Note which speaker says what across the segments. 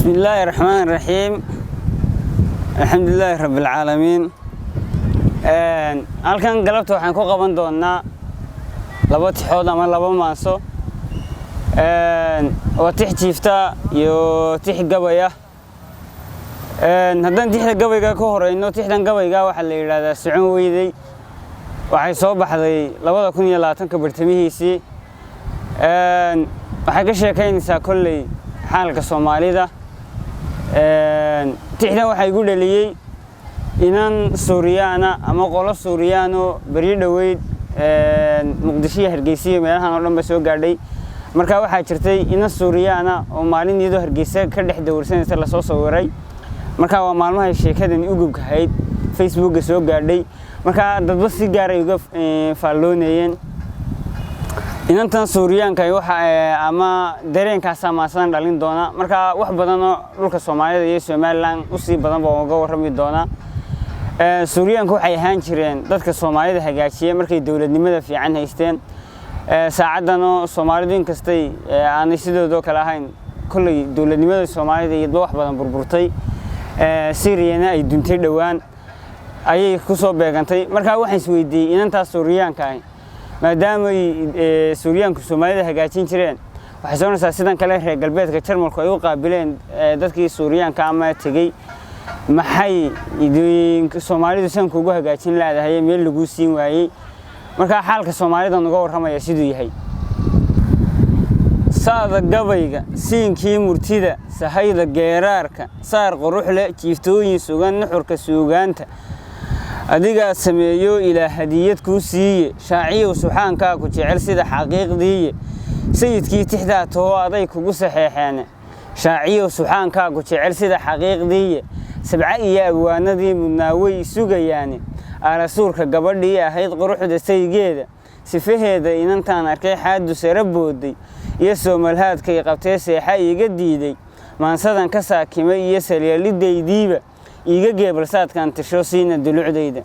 Speaker 1: بسم الله الرحمن الرحيم، الحمد لله رب العالمين. Halkan galabta waxaan ku qaban doonaa laba tixood ama laba maanso oo tix jiifta iyo tix gabaya. Haddaan tixda gabayga ka horeyno, tixdan gabayga waxaa la yidhaahdaa "Socon Weydey". Waxay soo baxday 2020-ka bartamihiisii. Waxay ka sheekaynaysaa kolley xaalka Soomaalida. Tixdan waxaa igu dhaliyey inan Suuriyaana ama qolo Suuriyaano beryo dhoweyd Muqdisho iyo Hargeysa iyo meelahan oo dhan ba soo gaadhay. Marka waxaa jirtay inan Suuriyaana oo maalin iyadoo Hargeysa ka dhex dawrsanaysa lasoo sawiray. Marka waa maalmahay sheekadani ugubka ahayd Facebookga soo gaadhay. Marka dadba si gaaray uga faalloonayeen inantan Suuriyaanka waxa ama dareenkaasaa maasadan dhalin doona. Marka wax badanoo dhulka Soomaalida iyo Somaliland usii badan baa uga warrami doonaa. Suuriyaanku waxay ahaan jireen dadka Soomaalida hagaajiya markay dowladnimada fiican haysteen. Saacaddanoo Soomaalidu inkastay aanay sidoodoo kale ahayn, kolley dowladnimada Soomaalida iyadba wax badan burburtay, Siiriyana ay duntay dhowaan ayay ku soo beegantay. Markaa waxaan isweydiiyey, inantaas Suuriyaanka ahi maadaamay Suuriyaanku Soomaalida hagaajin jireen, waxay soconaysaa sidan kale reer galbeedka Jarmalku ay u qaabileen dadkii Suuriyaanka ama tegey, maxay Soomaalidu san kuugu hagaajin laadahay meel laguu siin waayey? Markaa xaalka Soomaalida uga warramaya siduu yahay. Saada gabayga, siinkii murtida, sahayda geeraarka, saar quruxle, jiiftooyin sugan, nuxurka suugaanta adigaa sameeyo, Ilaa hadiyad kuu siiye. Shaaciyow, subxaankaa ku jecel sida xaqiiqdiiye. Sayidkii tixdaa taho aday kugu saxeexeene. Shaaciyow, subxaankaa ku jecel sida xaqiiqdiiye. Sabca iyo abwaanadii mudnaa way sugayaane. Aalasuurka gabadhii ahayd, quruxda saygeeda, sifaheeda inantaan arkay, xaadu sare booday iyo soomalhaadkay qabtee, seexa iiga diiday, maansadan ka saakimay iyo salyeelidaydiiba iiga geebalsaadkan tisho siina dulucdayda.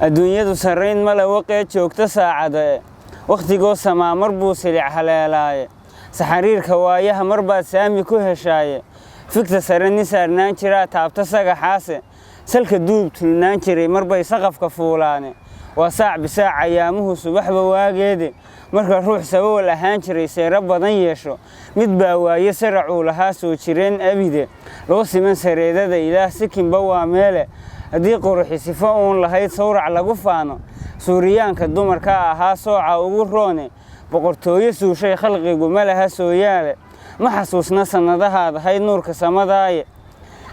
Speaker 1: Adduunyadu sarrayn male waqee joogto saacada, wakhtigoo samaa mar buu silic haleelaaye. Saxariirka waayaha mar baad saami ku heshaaye. Figta sare nin saarnaan jiraa taabta sagaxaase. Salka duub tulnaan jiray marbay saqafka fuulaane. Waa saac bisaac cayaamuhu subaxba waageede. Marka ruux sabawal ahaan jiray seero badan yeesho, mid baa waaye saracuu lahaa soo jireen abide. Loo siman sareedada Ilaah sikinba waa meele. Haddii quruxi sifo uun lahayd sawrac lagu faano, Suuriyaanka dumarka ahaa sooca ugu roone. Boqortooyo suushay khalqigu ma laha sooyaale. Ma xasuusna sannadahaad ahayd nuurka samadaaye.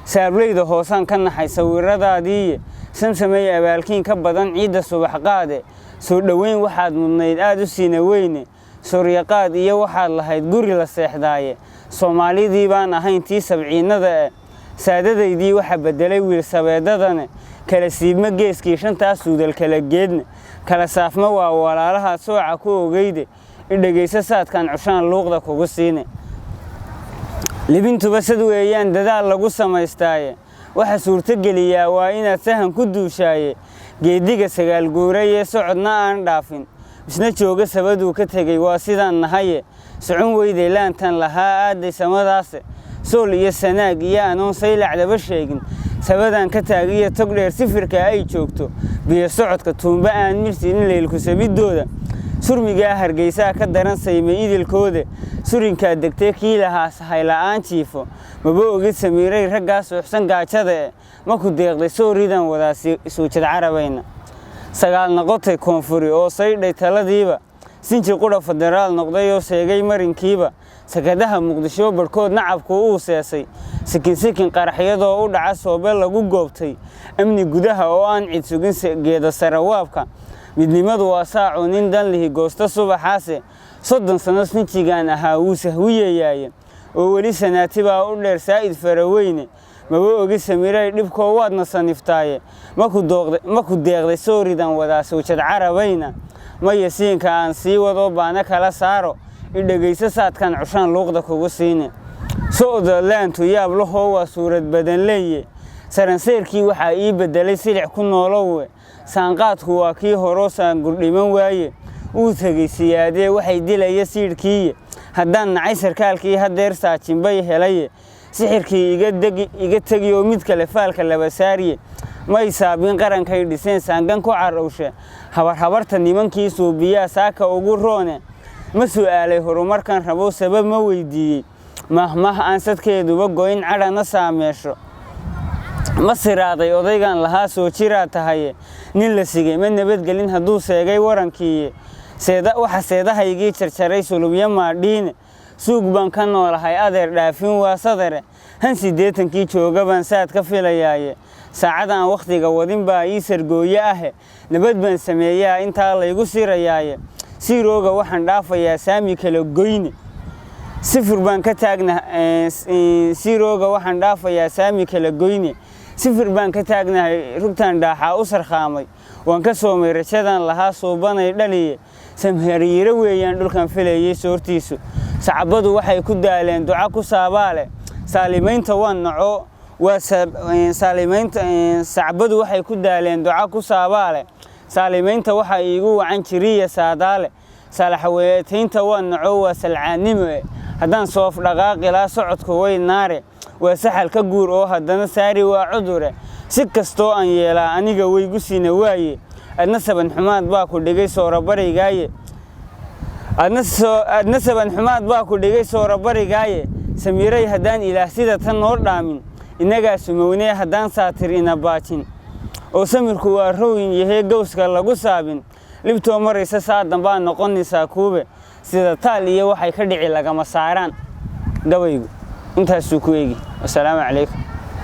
Speaker 1: Saablayda hoosaan ka naxay sawiradaadiiye. Samsamay abaalkiin ka badan ciidda subax qaade. Soo dhoweyn waxaad mudnayd aad u siina weyne. Soryaqaad iyo waxaad lahayd guri la seexdaaye. Soomaalidii baan ahayn tii sabciinnada eh. Saadadaydii waxa beddelay wiil sabeedadane. Kala siibma geeskii shantaa suudal kala geedna. Kala saafma waa walaalahaad sooca ku ogeyde. Idhegayso saadkan cushaan luuqda kugu siine. Libintuba sad weeyaan dadaal lagu samaystaaye. Waxa suurtogeliyaa waa inaad sahan ku duushaaye. Geeddiga sagaal guurayee socodna aan dhaafin, misna jooga sabaduu ka tegey, waa sidaan nahaye. Socon weyday laantan lahaa aaday samadaase. Sool iyo Sanaag iyo anoon saylacdaba sheegin, sabadan ka taagiyo tog dheer sifirka ay joogto, biyo socodka tuumba aan mirsiinin leylku sabidooda. Surmigaa Hargeysaa ka daran sayme idilkooda. Surinkaa degtee kii lahaa sahayla'aan jiifo. Maba ogid Samiiray raggaa suuxsan gaajada e. Maku deeqday sooridan wadaa suujad carabayna. Sagaal noqotay koonfuri oo saydhay taladiiba. Sinji qudha federaal noqday oo seegay marinkiiba. Sakadaha Muqdisho barhkood nacabku uu seesay. Sikin sikin qaraxyadoo u dhaca soobe lagu goobtay. Amni gudaha oo aan cid sugin geeda sarawaabka. Midnimadu waa saacu nin danlihi goosta subaxaase. 30 sano sinjigaan ahaa wuu sahwiyayaaye. Oo weli sanaati baa u dheer saa'id faraweyne. Maba ogi Samiray dhibkoo waadna saniftaaye. Maku deeqday sooridan wadaa sawjad carabayna. Maya siinka aan sii wado baana kala saaro. Idhegayso saadkan cushaan luuqda kugu siine. So'da laantu yaab lahoo waa suurad badan leeye. Saranseerkii waxaa ii beddelay silic ku noolowe. Saanqaadku waa kii horoo saangurdhiman waaye. Uu tegey siyaadee waxay dilaya siidhkiiye. Haddaan nacay sarkaalkii haddeer saajinbay helaye. Sixirkii iga degi iga tegi oo mid kale faalka laba saariye. May saabin qarankay dhiseen saangan ku carowshe. Habar habarta nimankii suubiyaa saaka ugu roone. Ma su'aalay horumarkan rabo, sabab ma weydiiyey? Mahmah aan sadkeeduba goyn cadhana saameesho. Ma siraaday odaygan lahaa soo jiraa tahaye? Nin la sigay ma nabadgelin hadduu seegay warankiiye. Seeda waxa seedahaygii jarjaray sulubyo maadhiine. Suug baan ka noolahay adeer, dhaafin waa sadare. Han 80-kii jooga baan saad ka filayaaye. Saacad aan wakhtiga wadin baa ii sargooye ahe. Nabad baan sameeyaa intaa laygu sirayaaye. Siirooga waxaan dhaafayaa saami kala goyne. Sifir baan ka taagna. Siirooga waxaan dhaafayaa saami kala goyne. Sifir baan ka taagnahay rugtaan dhaaxaa u sarkhaamay. Waan ka soomay rajadan lahaa suubanay dhaliye. Samhariiro weeyaan dhulkan filayey soortiisu. Sacbadu waxay ku daaleen duca ku saabaale. Saalimaynta waan naco waa saalimaynta. Sacbadu waxay ku daaleen duca ku saabaale. Saalimaynta waxaa iigu wacan jiriya saadaale. Saalaxaweetaynta waan naco waa salcaannimo e. Haddaan soof dhaqaaqilaa socodku way naare. Waa saxal ka guur oo haddana saari waa cudure. Si kastoo aan yeelaa aniga waygu siina waaye. Adna saban xumaad baa ku dhigay soorabarigaaye. Adna saban xumaad baa ku dhigay soorabarigaaye. Samiiray haddaan Ilaah sida tan noo dhaamin, innagaa sumownee. Haddaan saatir ina baajin oo samirku waa rowin yahee gowska lagu saabin, libtoo maraysa saa dambaa noqonaysaa kuube. Sida taal iyo waxay ka dhici lagama saaraan. Gabaygu intaasuu ku eegi. Wasalaamu calaykum.